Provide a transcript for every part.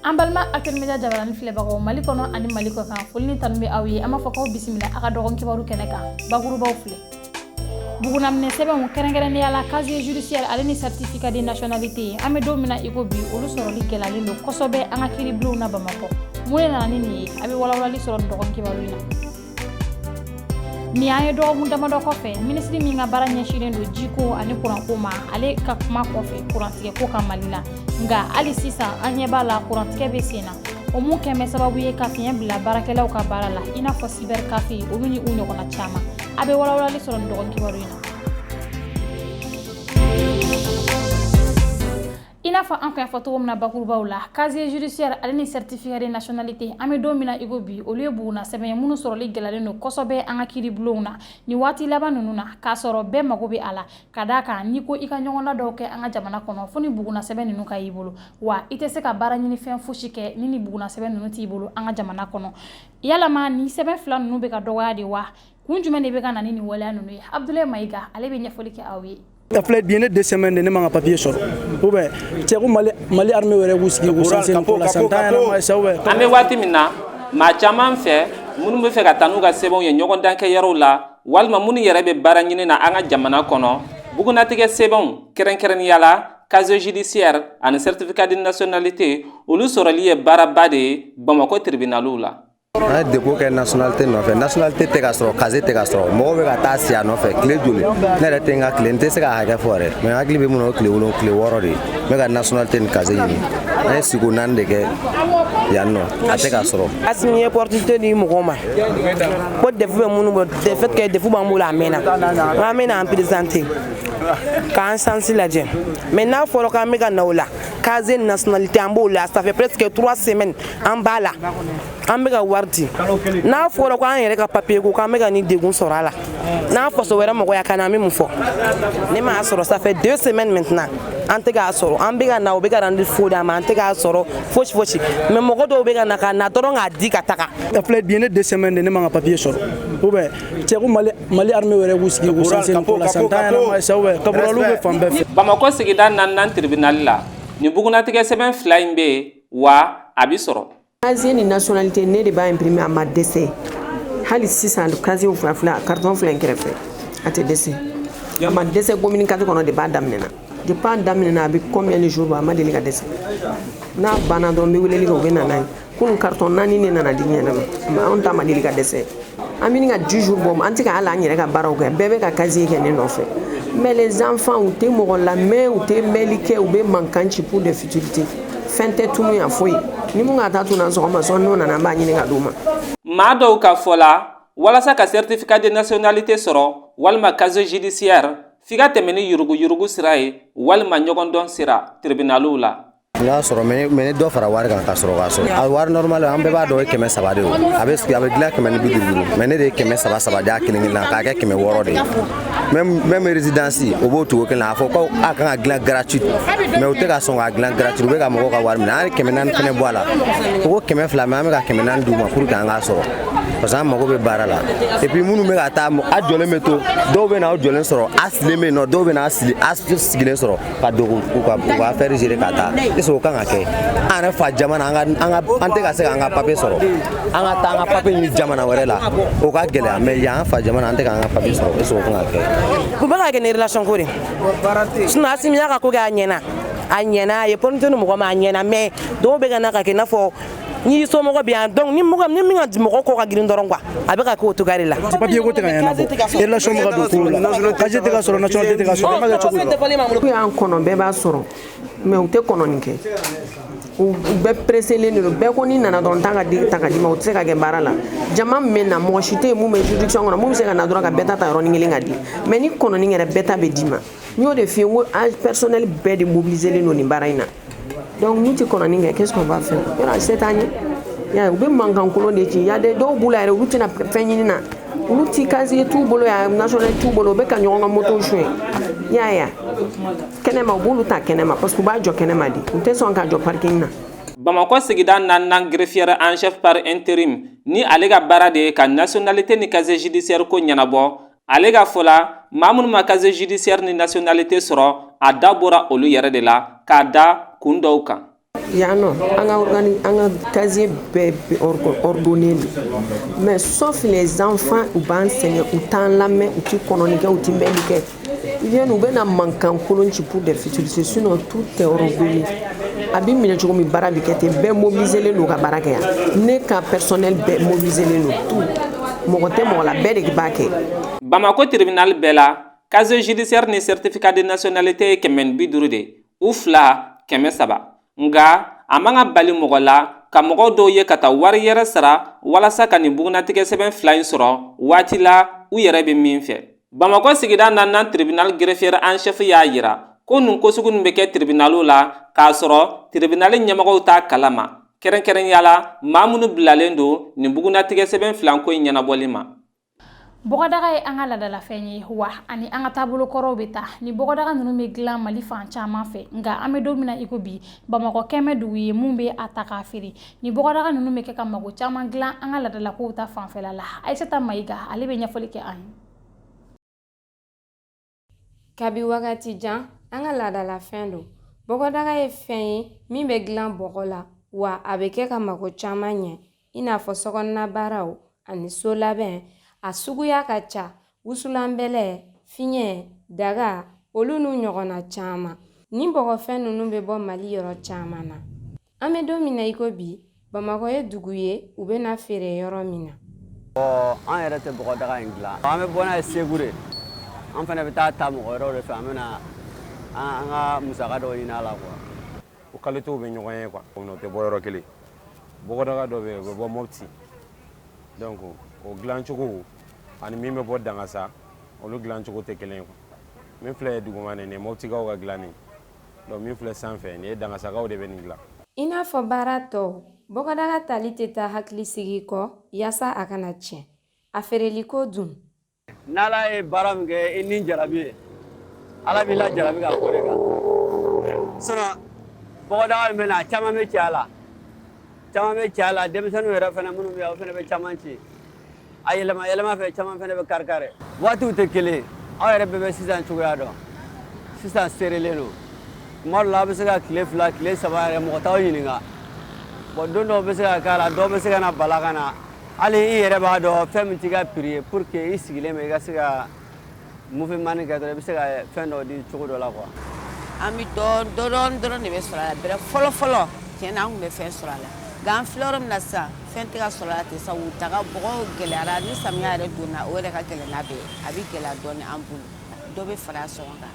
An balima Actuel Media jabarani filɛbagaw Mali kɔnɔ ani Mali kɔ kan, foli ni tanu bɛ aw ye. An b'a fɔ k'aw bisimila a ka dɔgɔkun kibaru kɛnɛ kan. Bakurubaw filɛ: bugunaminɛ sɛbɛnw, kɛrɛnkɛrɛnnenya la casier judiciaire ale ni certificat de nationalité, an bɛ don min na i ko bi, olu sɔrɔli gɛlɛyalen don kosɛbɛ an ka kiiribulonw na Bamakɔ. Mun de nana ni nin ye? A bɛ walawalali sɔrɔ nin dɔgɔkun kibaru in na. Nin y'an ye dɔgɔkun damadɔ kɔfɛ, minisiri min ka baara ɲɛsinnen don jiko ani kuranko ma, ale ka kuma kɔfɛ kurantigɛko kan Mali la. Nka hali sisan, an ɲɛ b'a la, kurantigɛ bɛ sen na. O mun kɛn bɛ sababu ye ka fiɲɛ bila baarakɛlaw ka baara la, i n'a fɔ cyber café, olu ni u ɲɔgɔnna caman. A bɛ walawalali sɔrɔ nin dɔgɔkun kibaru in na. I n'a fɔ an kun y'a fɔ cogo min na bakurubaw la, casier judiciaire ale ni certificat de nationalité, an bɛ don min na i ko bi, olu ye buguna sɛbɛn ye minnu sɔrɔli gɛlɛyalen don kosɛbɛ an ka kiiribulonw na nin waati laban ninnu na, k'a sɔrɔ bɛɛ mago bɛ a la. Ka d'a kan, n'i ko i ka ɲɔgɔnda dɔw kɛ an ka jamana kɔnɔ, fo ni buguna sɛbɛn ninnu ka y'i bolo. Wa i tɛ se ka baara ɲini fɛn fosi kɛ ni buguna sɛbɛn ninnu t'i bolo an ka jamana kɔnɔ. Yalama ni sɛbɛn fila ninnu bɛ ka dɔgɔya de wa? Kun jumɛn de bɛ ka na ni nin waleya ninnu ye? Abdoulaye Mayiga, ale bɛ ɲɛfɔli kɛ aw ye. A filɛ bi ye, ne 2 semaines de ne ma ka papier sɔrɔ, ou bien cɛ ko Mali armée yɛrɛ k'u sigi k'u sanse nin ko la san 10 yɛrɛ ma sa, ou bien. An bɛ waati min na, maa caman fɛ minnu bɛ fɛ ka taa n'u ka sɛbɛnw ye ɲɔgɔndankɛyɔrɔw la, walima minnu yɛrɛ bɛ baara ɲini na an ka jamana kɔnɔ, bugunatigɛ sɛbɛnw, kɛrɛnkɛrɛnnenya la casier judiciaire ani certificat de nationalité, olu sɔrɔli ye baaraba de ye Bamakɔ tribunaliw la. An ye dépôt kɛ nationalité nɔfɛ, nationalité tɛ ka sɔrɔ, casier tɛ ka sɔrɔ. Mɔgɔw bɛ ka taa si a nɔfɛ tile joli? Ne yɛrɛ tɛ n ka tile, n tɛ se ka hakɛ fɔ yɛrɛ, mais hakili bɛ mun na, o tile 7, tile 6 de ye n bɛ ka nationalité ni casier ɲini. An ye siko 4 de kɛ yan nɔ, a tɛ ka sɔrɔ. Asimi ye opportunité di mɔgɔw ma ko DEF bɛ minnu bolo, de fait que DEF b'an bolo a mɛnna, an bɛ na an présenter k'an chance lajɛ. Mais n'a fɔra k'an bɛ ka na o la, casier nationalité, an b'o la, ça fait presque 3 semaines an b'a la, an bɛ ka wari di. N'a fɔra ko an yɛrɛ ka papier ko k'an bɛ ka nin degun sɔrɔ a la, n'a faso wɛrɛ mɔgɔ ya ka na, an bɛ mun fɔ? Ne m'a sɔrɔ, ça fait 2 semaines maintenant, an tɛ k'a sɔrɔ. An bɛ ka na, u bɛ ka rendez-vous d'an ma, an tɛ k'a sɔrɔ fosi fosi. Mais mɔgɔ dɔw bɛ ka na, ka na dɔrɔn k'a di ka taga. A filɛ bi ye, ne 2 semaines de ne ma ka papier sɔrɔ, ou bien cɛ ko Mali armée yɛrɛ k'u sigi k'u sanse nin ko la san 10 yɛrɛ ma sa, ou bien caporaliw bɛ fan bɛɛ fɛ. Bamakɔ sigida naaninan tribunal la, nin bugunatigɛ sɛbɛn fila in bɛ yen wa, a bi sɔrɔ. Casier ni nationalité, ne de b'a imprimer, a ma dɛsɛ. Hali sisan, casier fila fila, carton filɛ n kɛrɛfɛ, a tɛ dɛsɛ, a ma dɛsɛ. Commune 4 kɔnɔ, de b'a daminɛna, depuis a daminɛna, a bɛ combien de jours bɔ, a ma deli ka dɛsɛ. N'a banna dɔrɔn, n bɛ weleli kɛ, u bɛ na n'a ye. Kunun, carton 4 de nana di n yɛrɛ ma. Anw ta ma deli ka dɛsɛ. An bɛ ka 10 jours bɔ, an tɛ ka hali an yɛrɛ ka baaraw kɛ, bɛɛ bɛ ka casier kɛ ne nɔfɛ. Mais les enfants, u tɛ mɔgɔ lamɛn, u tɛ mɛnli kɛ, u bɛ mankan ci pour des futilités. Fɛn tɛ tunu yan foyi. Ni mun ka taa tunu sɔgɔma sɔn, n'o nana, an b'a ɲini ka d'u ma. Maa dɔw ka fɔ la, walasa ka certificat de nationalité sɔrɔ walima casier judiciaire, f'i ka tɛmɛ ni yuruguyurugu sira ye walima ɲɔgɔndɔn sira tribunaliw la. N y'a sɔrɔ, mais ni dɔ fara wari kan ka sɔrɔ k'a sɔrɔ. A wari normal, an bɛɛ b'a dɔn, o ye 300 de ye. A bɛ dilan 155, mais ne de ye 300 saba di a kelen kelen na k'a kɛ 600 de ye. Même résidence, o b'o cogo kelen na. A fɔ ko a kan ka dilan gratuit, mais u tɛ ka sɔn k'a dilan gratuit, u bɛ ka mɔgɔw ka wari minɛ. An ye 400 fɛnɛ bɔ a la, u ko 200, mais an bɛ ka 400 d'u ma pour que an k'a sɔrɔ, parce que an mago bɛ baara la. Et puis minnu bɛ ka taa, a jɔlen bɛ to, dɔw bɛ na aw jɔlen sɔrɔ, a sigilen bɛ yen nɔ, dɔw bɛ na a sigilen sɔrɔ ka don k'u ka affaire gérer ka taa. Est ce que o kan ka kɛ an yɛrɛ fa jamana? An tɛ ka se k'an ka papier sɔrɔ, an ka taa an ka papier ɲini jamana wɛrɛ la, o ka gɛlɛya. Mais yan, an fa jamana, an tɛ k'an ka papier sɔrɔ, est ce que o kan ka kɛ? U bɛ ka kɛ ni relation ko de. Sinon Asimi y'a ka ko kɛ, a ɲɛna, a ɲɛna, a ye opportunité di mɔgɔ ma, a ɲɛna. Mais dɔw bɛ ka na ka kɛ i n'a fɔ n'i somɔgɔ bɛ yan, donc ni mɔgɔ ni min ka mɔgɔ kɔ ka girin dɔrɔn quoi, a bɛ ka kɛ o cogoya de la. Papier ko tɛ ka ɲɛnabɔ, relation bɛ ka don kow la, casier tɛ ka sɔrɔ, nationalité tɛ ka sɔrɔ, an b'a kɛ cogo di? K'u y'an kɔnɔ, bɛɛ b'a sɔrɔ, mais u tɛ kɔnɔni kɛ, u bɛɛ pressélen de don. Bɛɛ ko n'i nana dɔrɔn, taa ka di ta ka d'i ma. U tɛ se ka kɛ baara la. Jama min bɛ na, mɔgɔ si tɛ yen mun bɛ juridiction kɔnɔ mun bɛ se ka na dɔrɔn ka bɛɛ ta ta yɔrɔnin kelen ka di. Mais ni kɔnɔni yɛrɛ, bɛɛ ta bɛ d'i ma. N y'o de f'i ye, n ko personnel bɛɛ de mobilisé len don nin baara in na. Donc n'u tɛ kɔnɔni kɛ, qu'est-ce qu'on va faire? Yɔrɔ a se t'an ye. Ya, u bɛ mankan kolon de ci. Ya, de dɔw b'u la yɛrɛ, olu tɛna fɛn ɲini na, olu ti casier t'u bolo yan, national t'u bolo, u bɛ ka ɲɔgɔn ka moto suɲɛ. I y'a ye wa? Kɛnɛma, u b'olu ta kɛnɛma, parce que u b'a jɔ kɛnɛma de, u tɛ sɔn k'a jɔ parking na. Bamakɔ sigida naaninan greffier en chef par intérim, ni ale ka baara de ye ka nationalité ni casier judiciaire ko ɲɛnabɔ, ale ka fɔ la, maa minnu ma casier judiciaire ni nationalité sɔrɔ, a da bɔra olu yɛrɛ de la k'a da kun dɔw kan. Yan nɔ, an ka organi an ka casier bɛɛ ordonné don, mais sauf les enfants, u b'an sɛgɛn, u t'an lamɛn, u ti kɔnɔni kɛ, u ti mɛnni kɛ. Ils viennent, u bɛna mankan kolon ci pour des futilités. Sinon tout est ordonné. A bɛ minɛ cogo min, baara bɛ kɛ ten. Bɛɛ mobiliselen don ka baara kɛ yan. Ne ka personnel bɛɛ mobiliselen don, tout, mɔgɔ tɛ mɔgɔ la, bɛɛ de b'a kɛ. Bamako tribunal bɛɛ la, casier judiciaire ni certificat de nationalité ye 150 de, u fila 300. Nga a man ka bali mɔgɔ la ka mɔgɔ dɔw ye ka taa wari yɛrɛ sara walasa ka nin bugunatigɛ sɛbɛn fila in sɔrɔ waati la u yɛrɛ bɛ min fɛ. Bamakɔ sigida naaninan tribunal greffier en chef y'a yira ko nin ko sugu nin bɛ kɛ tribunaliw la k'a sɔrɔ tribunal ɲɛmɔgɔw t'a kalama, kɛrɛnkɛrɛnya la maa minnu bilalen don nin bugunatigɛ sɛbɛn filanko in ɲɛnabɔli ma. Bɔgɔdaga ye an ka ladalafɛn ye wa ani an ka taabolo kɔrɔw bɛ taa. Ni bɔgɔdaga ninnu bɛ dilan Mali fan caman fɛ, nka an bɛ don min na i ko bi, Bamakɔ kɛmɛ dugu ye mun bɛ a ta k'a feere. Ni bɔgɔdaga ninnu bɛ kɛ ka mago caman dilan an ka ladalakow ta fanfɛla la. Ayisata Mayiga, ale bɛ ɲɛfɔli kɛ an ye. Kabi wagati jan, an ka laadalafɛn don. Bɔgɔdaga ye fɛn ye min bɛ dilan bɔgɔ la, wa a bɛ kɛ ka mago caman ɲɛ, i n'a fɔ sokɔnɔna baaraw ani so labɛn. A suguya ka ca: wusulanbɛlɛ, fiɲɛ, daga, olu n'u ɲɔgɔnna caman. Nin bɔgɔfɛn ninnu bɛ bɔ Mali yɔrɔ caman na. An bɛ don min na i ko bi, Bamakɔ ye dugu ye u bɛna feere yɔrɔ min na. An yɛrɛ tɛ bɔgɔdaga in dilan, an bɛ bɔ n'a ye Segu de. An fana bɛ taa ta mɔgɔ wɛrɛw de fɛ, an bɛ na an ka musaka dɔw ɲini a la quoi. O qualitéw bɛ ɲɔgɔn ye quoi, o tɛ bɔ yɔrɔ kelen. Bɔgɔdaga dɔ bɛ yen, o bɛ bɔ Mopti, donc o dilancogo ani min bɛ bɔ Dangasa, olu dilancogo tɛ kelen ye quoi. Min filɛ duguma nin ye Moptikaw ka dilanni, donc min filɛ sanfɛ nin ye Dangasakaw de bɛ nin dilan. I n'a fɔ baara tɔw, bɔgɔdaga tali tɛ taa hakilisigi kɔ yaasa a kana tiɲɛ. A feereliko dun? N'Ala ye baara min kɛ i ni jarabi ye, Ala b'i la jarabi ka ko de kan. Sinon bɔgɔdaga min bɛ na, a caman bɛ ci a la, caman bɛ ci a la. Denmisɛnninw yɛrɛ fana minnu bɛ yan, o fana bɛ caman ci a. Yɛlɛma yɛlɛma fɛ, caman fana bɛ kari kari. Waatiw tɛ kelen, aw yɛrɛ bɛɛ bɛ sisan cogoya dɔn. Sisan seerelen don, tuma dɔ la a bɛ se ka tile 2, tile 3 yɛrɛ, mɔgɔ t'aw ɲininka. Bon, don dɔw bɛ se ka k'a la, dɔw bɛ se ka na bala ka na, hali i yɛrɛ b'a dɔn fɛn min t'i ka prix ye, pour que i sigilen bɛ, i ka se ka mouvement kɛ dɔrɔn, i bɛ se ka fɛn dɔ di cogo dɔ la quoi. An bɛ dɔɔnin dɔɔnin dɔrɔn de bɛ sɔrɔ a la. Bɛrɛ fɔlɔ fɔlɔ, tiɲɛ na, an tun bɛ fɛn sɔrɔ a la, nka an filɛ yɔrɔ min na sisan, fɛn tɛ ka sɔrɔ a la ten. Sabu daga bɔgɔ gɛlɛyara. Ni samiya yɛrɛ donna, o yɛrɛ ka gɛlɛn n'a bɛɛ ye, a bɛ gɛlɛya dɔɔnin an bolo. Dɔ bɛ fara a sɔngɔ kan.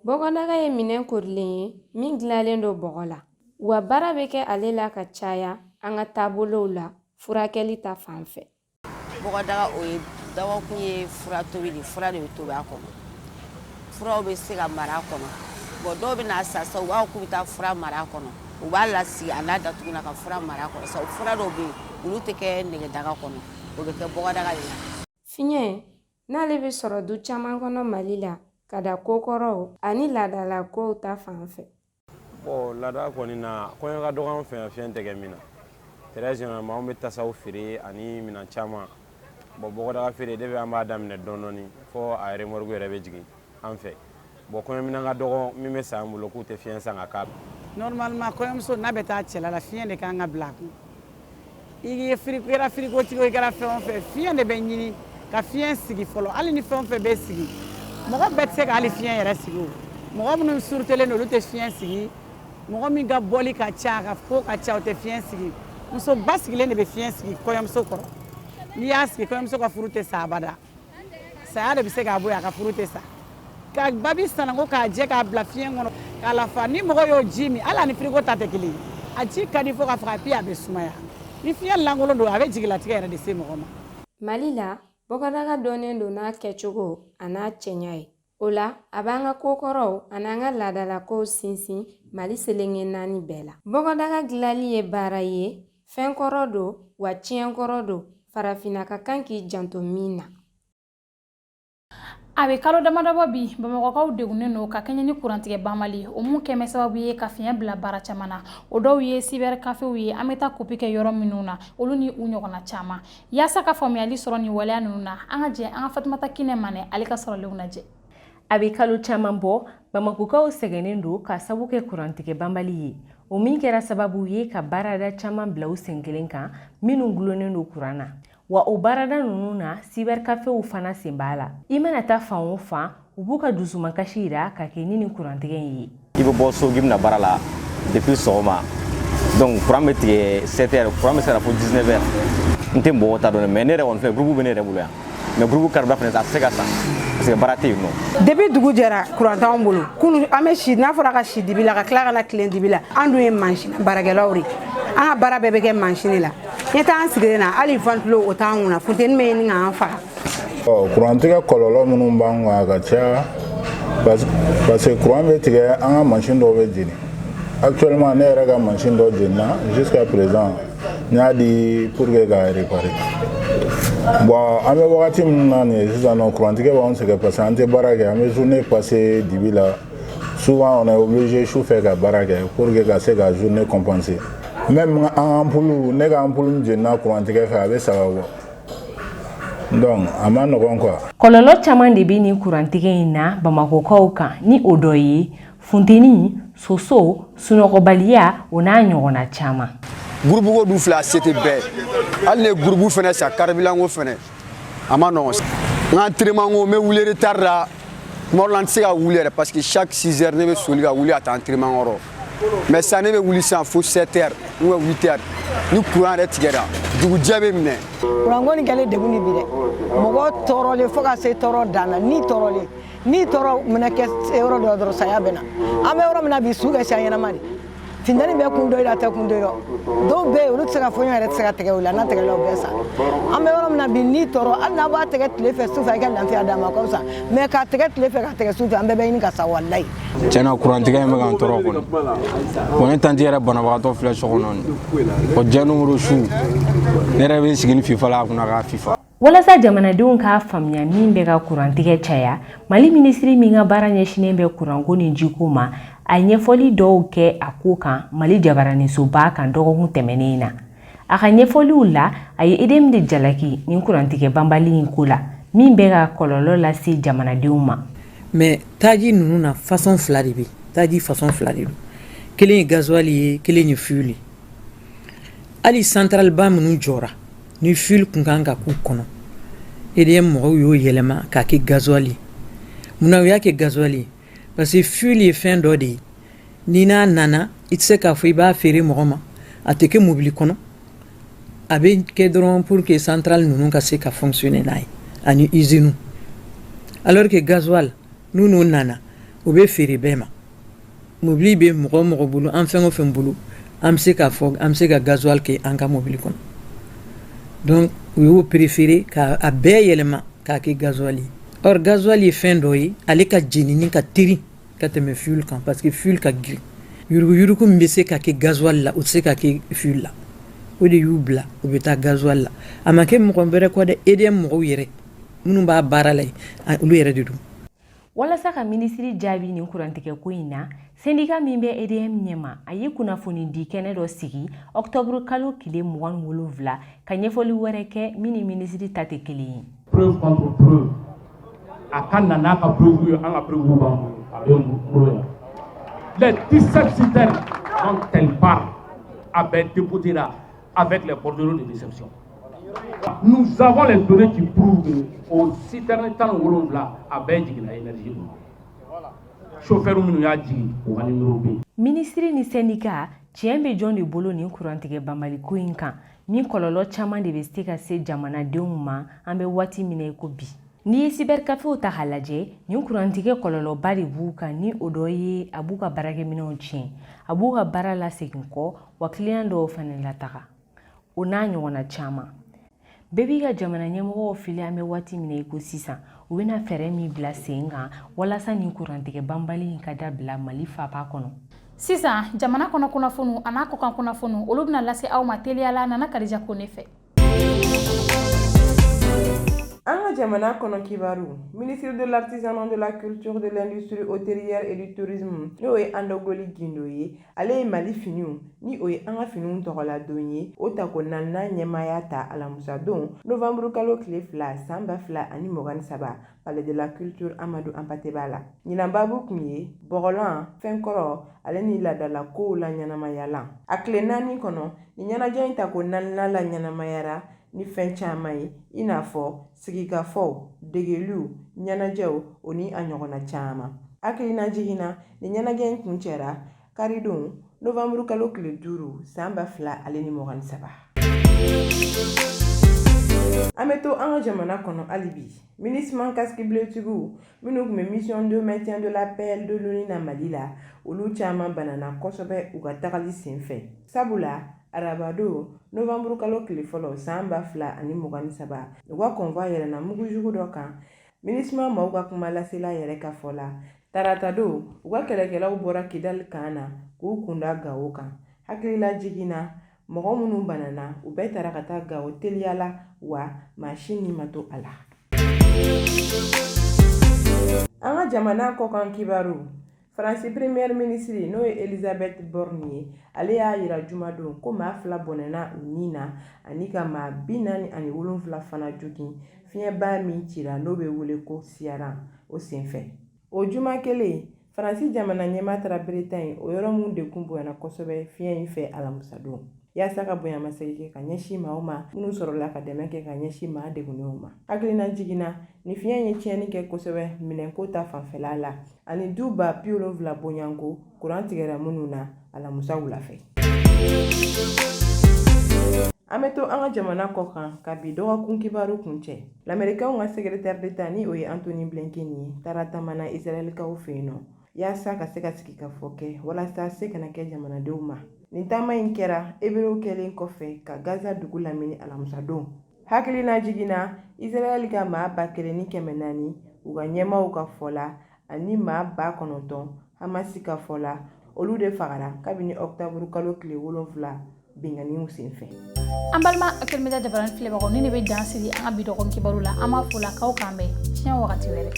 Bɔgɔdaga ye minɛn korilen ye min dilanlen don bɔgɔ la, wa baara bɛ kɛ ale la ka caya an ka taabolow la furakɛli ta fan fɛ. Bɔgɔdaga, o ye dabɔkun ye fura tobi de. Fura de bɛ tobi a kɔnɔ, furaw bɛ se ka mara a kɔnɔ. Bon, dɔw bɛ n'a san sisan, u b'a fɔ k'u bɛ taa fura mara a kɔnɔ. U b'a lasigi a n'a datugu na ka fura mara a kɔnɔ. Sabu fura dɔw bɛ yen, olu tɛ kɛ nɛgɛdaga kɔnɔ, o bɛ kɛ bɔgɔdaga de la. Fiɲɛ n'ale bɛ sɔrɔ du caman kɔnɔ Mali la ka da kokɔrɔw ani laadalakow ta fan fɛ. Bon, laada kɔni na, kɔɲɔ ka dɔgɔ an fɛ yan, fiɲɛ tɛ kɛ min na. Très généralement, anw bɛ tasaw feere ani minɛn caman. Bon, bɔgɔdaga feere, depuis an b'a daminɛ dɔɔnin dɔɔnin fo a remorque yɛrɛ bɛ jigin an fɛ. Bon, kɔɲɔminɛn ka dɔgɔ min bɛ san an bolo k'u tɛ fiɲɛ san ka k'a la. Normalement, kɔɲɔmuso n'a bɛ taa cɛla la, fiɲɛ de kan ka bila a kun. I ye frigo, i kɛra frigotigi o, i kɛra fɛn o fɛn, fiɲɛ de bɛ ɲini ka fiɲɛ sigi fɔlɔ. Hali ni fɛn o fɛn bɛ sigi, mɔgɔ bɛɛ tɛ se ka hali fiɲɛ yɛrɛ sigi. O mɔgɔ minnu surutelen don, olu tɛ fiɲɛ sigi. Mɔgɔ min ka bɔli ka ca, ka ko ka ca, o tɛ fiɲɛ sigi. Muso ba sigilen de bɛ fiɲɛ sigi kɔɲɔmuso kɔrɔ. N'i y'a sigi, kɔɲɔmuso ka furu tɛ sa abada. Saya de bɛ se k'a bɔ yen, a ka furu tɛ sa. Ka babi sananko k'a jɛ k'a bila fiɲɛ kɔnɔ k'a lafa, ni mɔgɔ y'o ji min, hali a ni frigo ta tɛ kelen ye. A ji ka di fo ka faga, puis a bɛ sumaya. Ni fiɲɛ lankolon don, a bɛ jigilatigɛ yɛrɛ de se mɔgɔ ma. Mali la, bɔgɔdaga dɔnnen don n'a kɛcogo a n'a cɛɲa ye. O la, a b'an ka kokɔrɔw an'an ka laadalakow sinsin Mali selenge naani bɛɛ la. Bɔgɔdaga dilanli ye baara ye, fɛn kɔrɔ don wa tiɲɛ kɔrɔ don, farafinna ka kan k'i janto min na. A bɛ kalo damadɔ bɔ bi, Bamakɔkaw degunnen don ka kɛɲɛ ni kurantigɛ banbali o mun kɛmɛ sababu ye ka fiɲɛ bila baara caman na. O dɔw ye cyber caféw ye, an bɛ taa kopi kɛ yɔrɔ minnu na, olu ni u ɲɔgɔnna caman. Yaasa ka faamuyali sɔrɔ nin waleya ninnu na, an ka jɛ an ka Fatumata Kinɛ Manɛ, ale ka sɔrɔlenw lajɛ. A bɛ kalo caman bɔ, Bamakokaw sɛgɛnnen don ka sabu kɛ kurantigɛ banbali ye. O min kɛra sababu ye ka baarada caman bila u sen kelen kan minnu gulonnen don kuran na. Wa o baarada ninnu na, cybercaféw fana sen b'a la. I mana taa fan o fan, u b'u ka dusumakasi yira ka kɛ ni nin kurantigɛ in ye. I bɛ bɔ so k'i bɛna baara la depuis sɔgɔma, donc courant bɛ tigɛ 7 heures, courant bɛ se ka na fo 19 heures. N tɛ mɔgɔw ta dɔn, mais ne yɛrɛ kɔni filɛ, groupe bɛ ne yɛrɛ bolo yan, mais groupe carburant fana, a tɛ se ka san parce que baara tɛ yen nɔ. Depuis dugu jɛra, courant t'anw bolo. Kunu an bɛ si, n'a fɔra ka si dibi la, ka tila ka na tilen dibi la. An dun ye mansin baarakɛlaw de, an ka baara bɛɛ bɛ kɛ mansin de la. Ɲɛ t'an sigilen na, hali ventilo o t'an kunna, funteni bɛ ɲini k'an faga. Ɔ, kurantigɛ kɔlɔlɔ minnu b'an kan, a ka ca, parce que courant bɛ tigɛ, an ka mansin dɔw bɛ jeni. Actuellement, ne yɛrɛ ka mansin dɔ jenina. Jusqu'à présent, n y'a di pour que k'a réparer. Bon, an bɛ wagati min na nin ye sisan nɔ, kurantigɛ b'anw sɛgɛn parce que an tɛ baara kɛ, an bɛ journée passer dibi la. Souvent, on est obligé su fɛ ka baara kɛ pour que ka se ka journée compenser. Même an ampoule, ne ka ampoule min jenina kurantigɛ fɛ, a bɛ 3 bɔ. Donc a ma nɔgɔn quoi. Kɔlɔlɔ caman de bɛ nin kurantigɛ in na Bamakɔkaw kan, ni o dɔ ye funteni, soso, sunɔgɔbaliya, o n'a ɲɔgɔnna caman. Groupe ko dun filɛ, a se tɛ bɛɛ. Hali ne ye groupe fɛnɛ san, carburant ko fɛnɛ a ma nɔgɔn. N ka entraînement ko, n bɛ wuli retard la. Tuma dɔ la, n tɛ se ka wuli yɛrɛ parce que chaque 6 heures ne bɛ soli ka wuli ka taa entraînement kɔrɔ, mais sisan ne bɛ wuli sisan fo 7 heures ou bien 8 heures. Ni courant yɛrɛ tigɛra, dugujɛ bɛ minɛ. Kuranko nin kɛlen degun de bi dɛ, mɔgɔ tɔɔrɔlen fo ka se tɔɔrɔ dan na. Ni tɔɔrɔlen, ni tɔɔrɔ mana kɛ yɔrɔ dɔ dɔrɔn, saya bɛ na. An bɛ yɔrɔ min na bi, su kɛ siya ɲɛnama de, funteni bɛ kun dɔ i la, a tɛ kun dɔ i la. Dɔw bɛ yen, olu tɛ se ka fɔɲɔ yɛrɛ tɛ se ka tigɛ o la, n'a tigɛla, o bɛɛ sa. An bɛ yɔrɔ min na bi, ni tɔɔrɔ, hali n'a b'a tigɛ tile fɛ, su fɛ, i ka lafiya d'a ma, ka fisa. Mais k'a tigɛ tile fɛ, k'a tigɛ su fɛ, an bɛɛ bɛ ɲini ka sa, walayi. Tiɲɛna, kurantigɛ in bɛ k'an tɔɔrɔ kɔni. Bon, ne tantie yɛrɛ banabagatɔ filɛ so kɔnɔ nin o jɛ su, ne yɛrɛ bɛ n sigi ni fifa la a kunna k'a fifa. Walasa jamanadenw k'a faamuya min bɛ ka kurantigɛ caya, Mali minisiri min ka baara ɲɛsinnen bɛ kuranko ni jiko ma, a ye ɲɛfɔli dɔw kɛ a ko kan Mali jabaranisoba kan dɔgɔkun tɛmɛnen na. A ka ɲɛfɔliw la, a ye EDM de jalaki nin kurantigɛ banbali in ko la, min bɛ ka kɔlɔlɔ lase jamanadenw ma. Mais taji ninnu na, façon fila de bɛ, taji façon fila de don. Kelen ye gasoil ye, kelen ye fuel ye. Hali centrale ba minnu jɔra ni fuel kun kan ka k'u kɔnɔ, EDM mɔgɔw y'o yɛlɛma k'a kɛ gasoil ye. Munna u y'a kɛ gasoil ye? Parce que fuel ye fɛn dɔ de ye, ni n'a nana, i tɛ se k'a fɔ i b'a feere mɔgɔ ma, a tɛ kɛ mobili kɔnɔ, a bɛ kɛ dɔrɔn pour que centrale ninnu ka se ka fonctionner n'a ye ani usine. Alors que gasoil, n'u n'o nana, o bɛ feere bɛɛ ma. Mobili bɛ mɔgɔ o mɔgɔ bolo, an fɛn o fɛn bolo, an bɛ se k'a fɔ an bɛ se ka gasoil kɛ an ka mobili kɔnɔ. Donc u y'o préféré k'a bɛɛ yɛlɛma k'a kɛ gasoil ye. Or gasoil ye fɛn dɔ ye, ale ka jenini ka teri ka tɛmɛ fuel kan, parce que fuel ka girin. Yuruguyurugu min bɛ se ka kɛ gasoil la, o tɛ se ka kɛ fuel la. O de y'u bila u bɛ taa gasoil la. A ma kɛ mɔgɔ wɛrɛ kɔ dɛ, EDM mɔgɔw yɛrɛ minnu b'a baara la yen, olu yɛrɛ de don. Walasa ka minisiri jaabi nin kurantigɛ ko in na, syndicat min bɛ EDM ɲɛma, a ye kunnafoni di kɛnɛ dɔ sigi ɔkutɔburu kalo tile 27 ka ɲɛfɔli wɛrɛ kɛ min ni minisiri ta tɛ kelen ye. Preuve contre preuve, a ka na n'a ka preuve ye, an ka preuve b'an bolo, a bɛ n bolo yan. Les 17 citernes dont elle parle, a bɛɛ déposé la avec les bordereaux de réception. Nous avons les données qui prouvent que o citerne 17, a bɛɛ jiginna énergie kɔnɔ. Chauffeur minnu y'a jigin, u ka numéro bɛ yen. Minisiri ni syndicat, tiɲɛ bɛ jɔn de bolo nin kurantigɛ banbaliko in kan, min kɔlɔlɔ caman de bɛ se ka se jamanadenw ma an bɛ waati min na i ko bi? N'i ye cybercaféw ta k'a lajɛ, nin kurantigɛ kɔlɔlɔba de b'u kan, ni o dɔ ye a b'u ka baarakɛminɛnw tiɲɛ, a b'u ka baara lasegin kɔ, wa client dɔw fana lataga, o n'a ɲɔgɔnna caman. Bɛɛ b'i ka jamana ɲɛmɔgɔw fili. An bɛ waati min na i ko sisan, u bɛna fɛɛrɛ min bila sen kan walasa nin kurantigɛ banbali in ka dabila Mali faaba kɔnɔ. Sisan, jamana kɔnɔ kunnafoniw a n'a kɔkan kunnafoniw, olu bɛna lase aw ma teliya la Nana Kadija Kone fɛ. An ka jamana kɔnɔ kibaru, ministre de l'artisanat, de la culture, de l'industrie hôtelière et du tourisme, n'o ye Andogoli Gindo ye, ale ye Mali finiw, ni o ye an ka finiw tɔgɔladon ye, o tako naaninan ɲɛmaaya ta alamusadon novanburu kalo tile 2 san 2023, palais de la culture Amadou Hampâté Bâ la. Ɲinan babu kun ye bɔgɔlan, fɛnkɔrɔ ale ni laadalakow la ɲɛnamayalan. A tile 4 kɔnɔ, nin ɲɛnajɛ in tako naaninan la ɲɛnamayara ni fɛn caman ye, i n'a fɔ sigikafɔw, degeliw, ɲɛnajɛw, o ni a ɲɔgɔnna caman. Hakilina jiginna, nin ɲɛnajɛ in kuncɛra karidon novanburu kalo tile 5 san 2023. An bɛ to an ka jamana kɔnɔ hali bi. MINUSMA casque bleutigiw minnu tun bɛ mission de maintien de la paix de l'ONU na Mali la, olu caman banana kosɛbɛ u ka tagali senfɛ, sabula arabadon novanburu kalo tile 1 san 2023, u ka convoi yɛlɛnna mugujugu dɔ kan. MINUSMA maaw ka kuma lasela yɛrɛ ka fɔ la, taratadon u ka kɛlɛkɛlaw bɔra Kidali kan na k'u kunda Gawo kan. Hakilila jiginna, mɔgɔ minnu banana, u bɛɛ taara ka taa Gawo teliya la, wa maa si ni ma to a la. An ka jamana kɔkan kibaru, Faransi premier ministre, n'o ye Elisabeth Borne ye, ale y'a yira jumadon ko maa 2 bɔnɛna u ni na ani ka maa 47 fana jogin fiɲɛba min cira, n'o bɛ wele ko Ciaran, o senfɛ. O juma kelen, Faransi jamana ɲɛmaa taara Bretagne, o yɔrɔ min degun bonyana kosɛbɛ fiɲɛ in fɛ alamisadon, yaasa ka bonyamasegin kɛ ka ɲɛsin maaw ma minnu sɔrɔla ka dɛmɛ kɛ ka ɲɛsin maa degunnenw ma. Hakilina jiginna, ni fiɲɛ ye tiɲɛni kɛ kosɛbɛ minɛnko ta fanfɛla la, ani du 70,000 bonyanko kuran tigɛra minnu na alamisa wula fɛ. An bɛ to an ka jamana kɔ kan ka bi dɔgɔkun kibaru kuncɛ. Lamerikɛnw ka secrétaire d'État, ni o ye Antony Blinken ye, taara taama na Israɛlikaw fɛ yen nɔ yaasa ka se ka sigikafɔ kɛ walasa se kana kɛ jamanadenw ma. Nin taama in kɛra Hébreu kɛlen kɔfɛ ka Gaza dugu lamini alamisadon. Hakilina jiginna, Israɛl ka maa 1400 u ka ɲɛmaaw ka fɔ la, ani maa 9000 Hamasi ka fɔ la, olu de fagara kabini ɔkutɔburu kalo tile 7 binkanniw senfɛ. An balima Actuel Media jabaranin filɛbagaw, ni ne bɛ dan sigi an ka bi dɔgɔkun kibaru la. An b'a fɔ la k'aw k'an bɛn siɲɛ wagati wɛrɛ.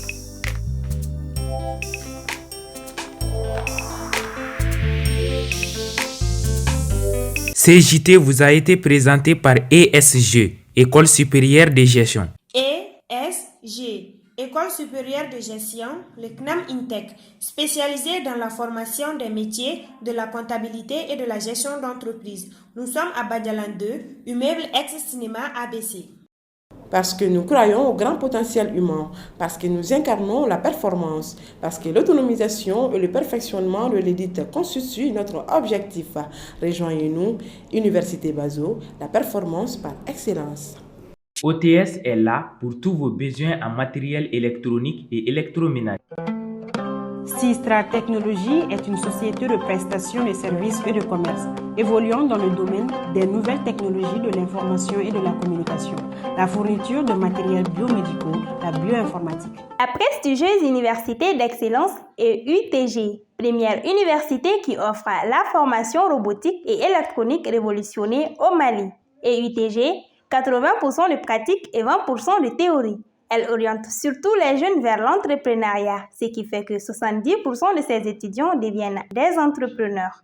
CJT vous a été présenté par ESG, École supérieure de gestion. ESG, École supérieure de gestion, le CNAM INTEC, spécialisé dans la formation des métiers de la comptabilité et de la gestion d'entreprise. Nous sommes à Badialan 2, immeuble ex-cinéma ABC. Parce que nous croyons au grand potentiel humain, parce que nous incarnons la performance, parce que l'autonomisation et le perfectionnement de l'élite constituent notre objectif. Rejoignez-nous, Université Bazo, la performance par excellence. OTS est là pour tous vos besoins en matériel électronique et électroménager. Sistra Technologies est une société de prestation de services et de commerce évoluant dans le domaine des nouvelles technologies de l'information et de la communication, la fourniture de matériels biomédicaux, la bioinformatique. La prestigieuse université d'excellence est UTG, première université qui offre la formation robotique et électronique révolutionnée au Mali. Et UTG, 80% de pratique et 20% de théorie. Elle oriente surtout les jeunes vers l'entrepreneuriat, ce qui fait que 70% de ses étudiants deviennent des entrepreneurs.